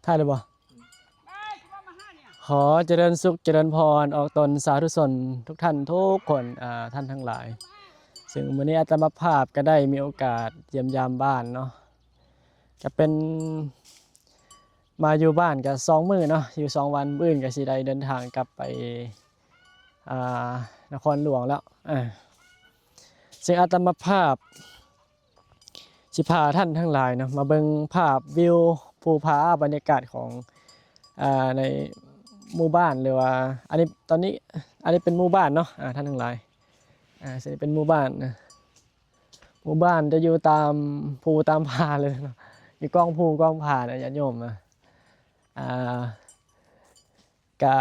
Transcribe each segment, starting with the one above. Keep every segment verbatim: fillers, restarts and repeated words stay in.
ถ่ายเลยบ่ ขอเจริญสุขเจริญพรออกตนสาธุชนทุกท่านทุกคน อ่า ท่านทั้งหลาย ซึ่งมื้อนี้อาตมาภาพก็ได้มีโอกาสเยี่ยมยามบ้านเนาะ ก็เป็น มาอยู่บ้านก็สองมื้อเนาะ อยู่สองวัน มื้ออื่นก็สิได้เดินทางกลับไป อ่า นครหลวงแล้ว อ่า ซึ่งอาตมาภาพ สิพาท่านทั้งหลายเนาะ มาเบิ่งภาพวิวภูผา บรรยากาศของ อ่า ในหมู่บ้าน หรือว่า อันนี้ ตอนนี้ อันนี้เป็นหมู่บ้านเนาะ อ่า ท่านทั้งหลาย อ่า ซึ่งเป็นหมู่บ้านนะ หมู่บ้านจะอยู่ตามภูตามผาเลยเนาะ อยู่กองภูกองผานะ ญาติโยมนะ อ่า ก็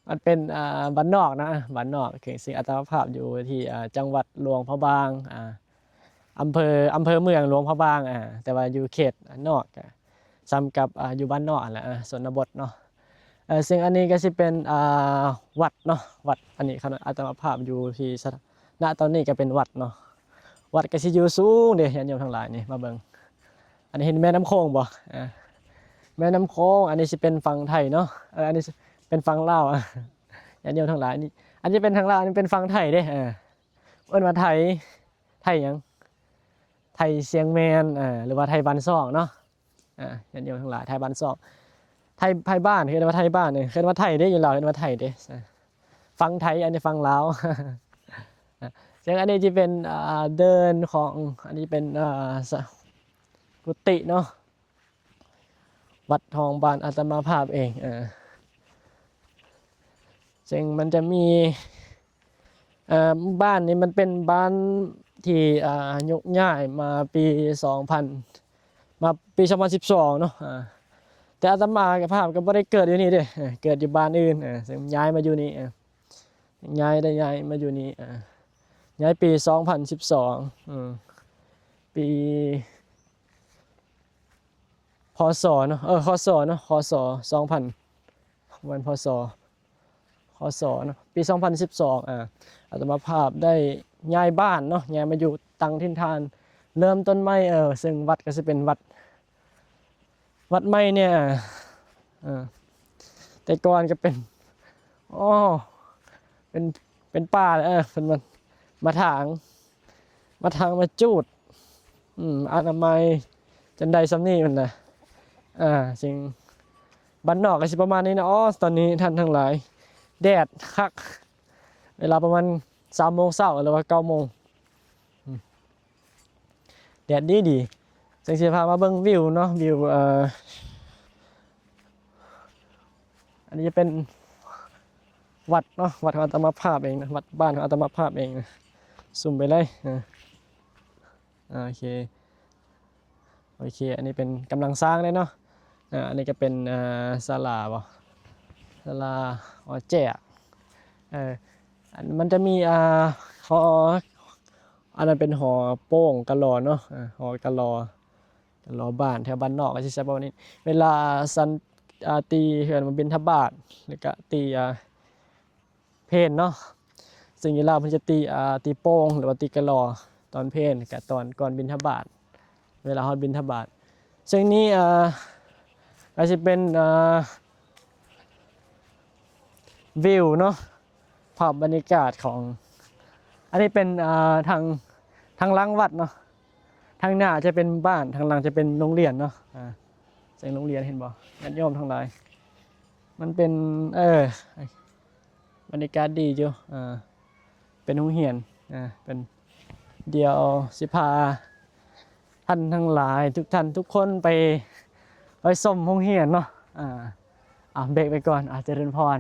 มันเป็น อ่า บ้านนอกนะ บ้านนอก คือซึ่งอาตมาภาพอยู่ที่ อ่า จังหวัดหลวงพระบาง อ่า อำเภอ อำเภอเมืองหลวงพระบาง อ่า แต่ว่าอยู่เขตนอก อ่า ส่ำกับ อ่า อยู่บ้านนอกนั่นแหละ อ่า ชนบทเนาะ เอ่อ ซึ่งอันนี้ก็สิเป็น อ่า วัดเนาะ วัด อันนี้ครับ อาตมาภาพอยู่ที่สถา ณ ตอนนี้ก็เป็นวัดเนาะ วัดก็สิอยู่สูงเด้ ญาติโยมทั้งหลายนี่ มาเบิ่ง อันนี้เห็นแม่น้ำโขงบ่ อ่า แม่น้ำโขง อันนี้สิเป็นฝั่งไทยเนาะ เออ อันนี้สิเป็นฝั่งลาว อ่ะ ญาติโยมทั้งหลายนี่ อันนี้เป็นทางลาว อันนี้เป็นฝั่งไทยเด้ เออ เอิ้นว่าไทย ไทยหยัง ไทยเชียงแมน อ่า หรือว่าไทยบ้านซ่องเนาะ อ่า ญาติโยมทั้งหลาย ไทยบ้านซ่อง ไทย ไทยบ้าน เอิ้นว่าไทยบ้านเนี่ย เอิ้นว่าไทยเด้ อยู่ลาวเอิ้นว่าไทยเด้ อ่า ฝั่งไทย อันนี้ฝั่งลาว อ่า ซึ่งอันนี้จะเป็น อ่า เดินของ อันนี้เป็น อ่า สะ กุฏิเนาะ วัดของบ้านอาตมาภาพเอง เออ ซึ่งมันจะมี เอ่อ บ้านนี้มันเป็นบ้านที่ อ่า ยกย้ายมาปีสองพัน มาปีสองพันสิบสองเนาะ อ่า แต่อาตมาภาพก็บ่ได้เกิดอยู่นี่เด้ เออ เกิดอยู่บ้านอื่น เออ ซึ่งย้ายมาอยู่นี่ เออ ย้าย ได้ย้ายมาอยู่นี่ เออ ย้ายปีสองพันสิบสอง อืม ปี พ.ศ. เนาะ เออ ค.ศ. เนาะ ค.ศ. สองพัน วัน พ.ศ. ค.ศ. เนาะ ปีสองพันสิบสอง อ่า อาตมาภาพได้ย้ายบ้านเนาะ ย้ายมาอยู่ตั้งถิ่นฐาน เริ่มต้นใหม่ เออ ซึ่งวัดก็สิเป็นวัด วัดใหม่เนี่ย เออ แต่ก่อนก็เป็น อ้อ เป็น เป็นป่าเลย เออ เพิ่นมา มาถาง มาถางมาจูด อืม อนามัยจั่งใดส่ำนี้มันนะ อ่า ซึ่งบ้านนอกก็สิประมาณนี้นะ อ๋อ ตอนนี้ท่านทั้งหลาย แดดคัก เวลาประมาณสามโมงเช้าหรือว่าเก้าโมง อืม แดดดีดี ซึ่งสิพามาเบิ่งวิวเนาะ วิว เอ่อ อันนี้จะเป็นวัดเนาะ วัดของอาตมาภาพเองนะ วัดบ้านของอาตมาภาพเองนะ ซูมไปเลยนะ อ่า โอเค โอเค อันนี้เป็นกำลังสร้างเลยเนาะ อ่า อันนี้ก็เป็น อ่า ศาลาบ่ ศาลา อ๋อ แจก เออ อัน มันจะมี อ่า หอ อันนั้นเป็นหอโป่งกะลอเนาะ อ่า หอกะลอ กะลอบ้าน แถวบ้านนอกก็สิใช้ประมาณนี้ เวลาสัน อ่า ตี เพิ่นมาบิณฑบาต แล้วก็ตี อ่า เพลเนาะ ซึ่งอยู่ลาวเพิ่นจะตี อ่า ตีโป่ง หรือว่าตีกะลอ ตอนเพลกับตอนก่อนบิณฑบาต เวลาฮอดบิณฑบาต ซึ่งนี้ อ่า ก็สิเป็น อ่า วิวเนาะ ภาพบรรยากาศของ อันนี้เป็น อ่า ทาง ทางหลังวัดเนาะ ทางหน้าจะเป็นบ้าน ทางหลังจะเป็นโรงเรียนเนาะ อ่า ซึ่งโรงเรียนเห็นบ่ ญาติโยมทั้งหลาย มันเป็น เออ บรรยากาศดีอยู่ อ่า เป็นโรงเรียน อ่า เป็น เดี๋ยวสิพาท่านทั้งหลาย ทุกท่านทุกคนไป ไปชมโรงเรียนเนาะ อ่า อ่า เบรกไปก่อน อ่า เจริญพร